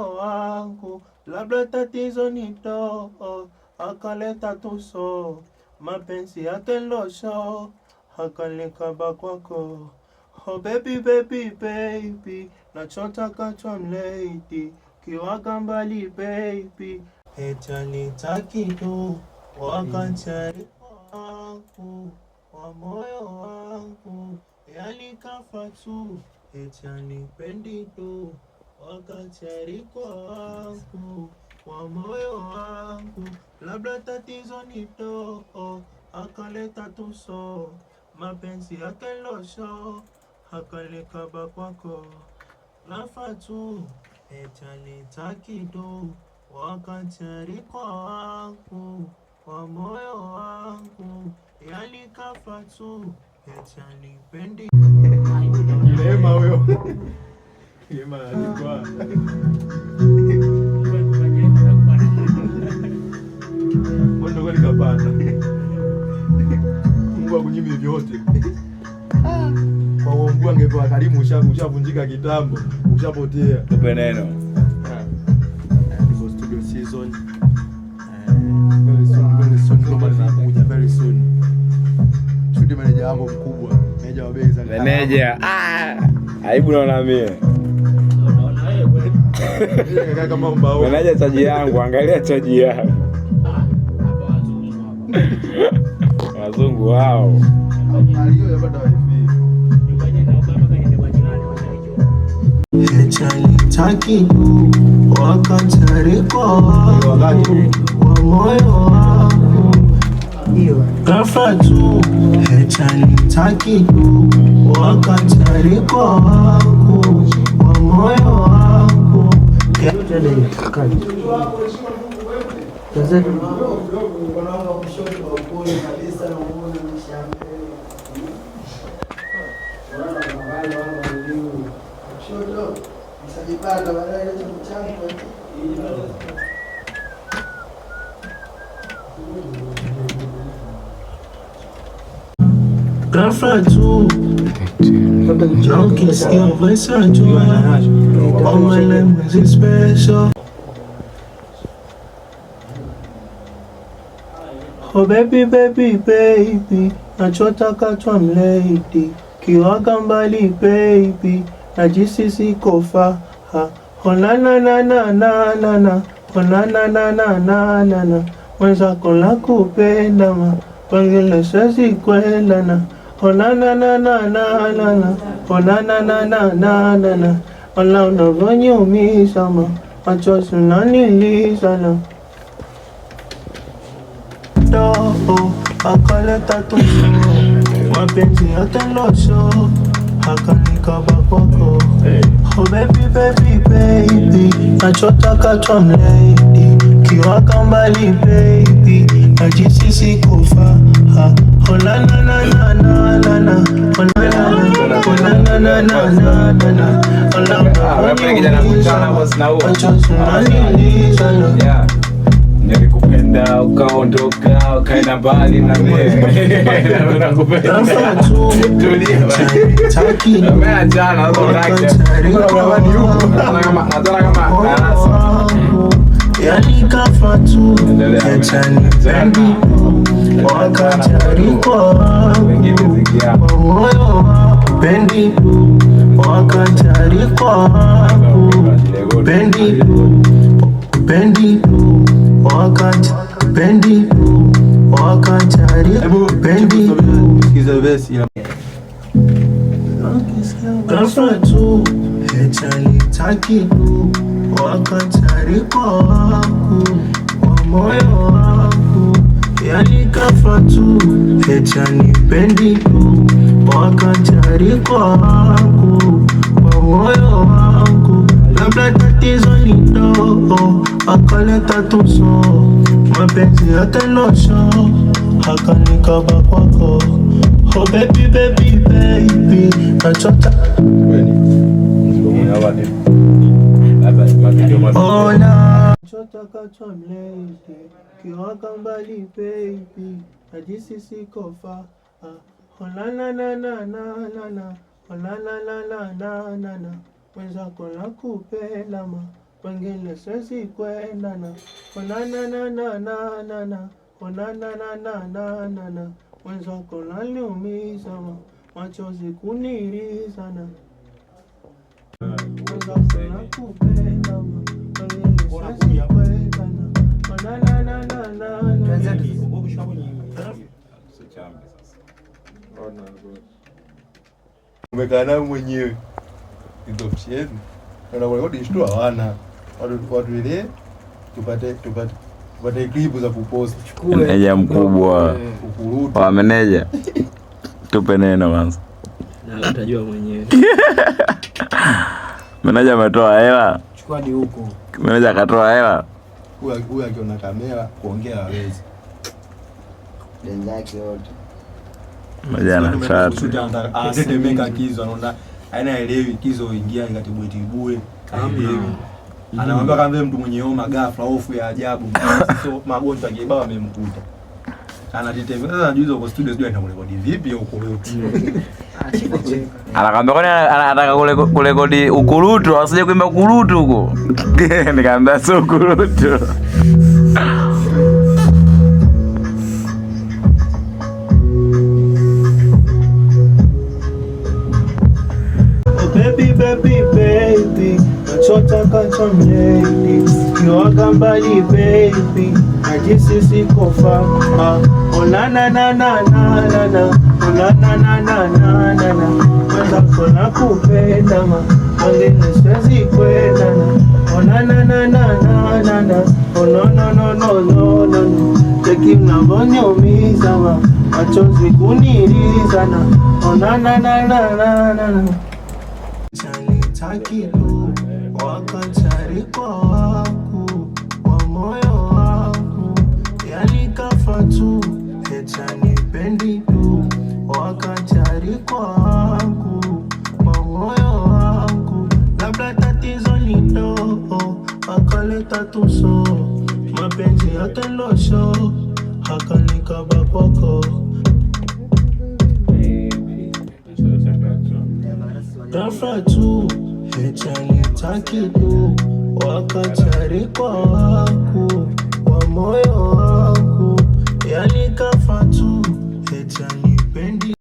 Wangu, labda tatizo ni doo, akaleta tuso, mapenzi yake losho, akanikaba kwako. Oh baby baby baby, nachotaka chwa mlady, kiwaga mbali baby, eti hanitaki tu, wakati wangu wa moyo wangu, yani kafa tu, eti hanipendi tu, wakati alikuwa wangu wa moyo wangu, labda tatizo ni doo, akaleta tuso, mapenzi yake losho, akanikaba kwako, lafa tu, eti hanitaki tu, wakati alikuwa wangu wa moyo wangu, yani kafa tu, eti hanipendi. Kilema huyo. Kilema alikuwa. Mbona kweli kapata. Mungu akunyime vyote. Kwa uongo angepewa karimu, ushavunjika kitambo, ushapotea. Tupe neno. Niko studio season. Very soon, very soon, ngoma zinakuja very soon. Shuti meneja wangu mkubwa, meneja wa bei za Meneja. Ah! Aibu naona mie. Kama mbao. Meneja chaji yangu, angalia chaji yangu. Wazungu wao. Aliyopata wifi. Eti hanitaki tu, wakati alikuwa wangu wa moyo wangu, ghafla tu, eti hanitaki tu, wakati alikuwa wangu wa moyo wangu. Mkono wangu wa kushoto wa upole kabisa na uone maisha mbele. Unaona kuna wale wangu wa juu. Kushoto msajipata baadaye ile mchango. Ghafla tu, na ukisikia voice najua all my life is special. Oh baby baby baby, nachotaka chwa mlady, kiwaga mbali baby, najisi sikofa ha. Oh na na na na na na na, oh na na na na na na na, mwenzako nakupenda ma, wengine siwezi kwenda na, oh na na na na na na na, oh na na na na na na na, wala unavyoniumiza ma, machozi unaniliza na do akaleta tuso, mapenzi yote losho, akanikaba kwako. Oh baby baby baby, nachotaka chwa mlady, kiwaka mbali baby, najisi sikufa ha. Oh na na na na na na na, oh na na na, oh na na na na na na na, oh na Wewe kijana kuchana hapo zinaua. machozi unaniliza na Yeah. Nilikupenda ukaondoka ukaenda mbali na mimi. Nakupenda. Ghafla tu, Tulia. taki Umeachana sasa unake. Naona kama darasa. Yani kafa tu, Endelea. eti hanipendi tu, wakati alikuwa wangu Wengine ziki yako. wa moyo wangu, pendi tu, wakati alikuwa wangu, pendi tu, pendi tu, wakati pendi tu, wakati alikuwa pendi tu. Sikiza verse ina Ghafla tu, eti hanitaki tu, wakati alikuwa wangu wa moyo wangu, yani ghafla tu, eti hanipendi tu, wakati alikuwa wangu wa moyo wangu, labda tatizo ni doo, akaleta tuso, mapenzi yote losho, akanikaba kwako. Oh baby baby baby, nachota Kweli. Ona nachotaka chwa mlady, kiwaka mbali baby, najisi sikofa ah. Oh na na na na na na na, oh na na na na na na na, mwenzako nakupenda ma, Wengine siwezi kwenda na ona na na na na na na ona na na na na na na wenzako naliumiza ma machozi kuniriza na wenzako nakupenda ma wengine siwezi kwenda na ona na na na na na Usichambe sasa. Umekaa nayo mwenyewe hizo option. Na kurekodi shtua hawana. Watu ile tupate clip za kupost. Meneja mkubwa Ukurutu. wa meneja, tupe neno kwanza. Na utajua mwenyewe. Meneja ametoa hela, Chukua hadi huko. meneja akatoa hela. Huyu akiona kamera kuongea hawezi. Wenzake wote. Meneja ana chati. Anatetemeka kizo, anaona aina elewi kizo ingia ikatibue tibue. Haelewi. Anamwambia kama vile mtu mwenye homa ghafla, hofu ya ajabu. So magonjwa kibao amemkuta. Anatetemeka. Sasa anajiuliza uko studio sijui anakurekodi vipi au ukurutu. Anakwambia kwani anataka kurekodi ukurutu, asije kuimba ukurutu huko. Nikamwambia sio ukurutu. Oh baby baby baby, nachotaka cha mlady, kiwaga mbali baby, najisi sikofa. Ah, oh na na na na na na na, oh na na na na na na na, wenzako nakupenda ma, wengine siwezi kwenda na, oh na na na na na na na, oh no no no no no no no, cheki mnavyoniumiza ma, machozi kuniriza na, oh na na na na na na na. Chanitakilu wakacharikwa waku wa moyo wangu yani kafa tu echanipendi tu wakacharikwa wangu wa moyo wangu labda tatizo ni ndoo akaleta tuso mapenzi yake losho akanikaba kwako Ghafla tu echanitaki tu wakacharikwa waku wa moyo wangu yani kafa tu echani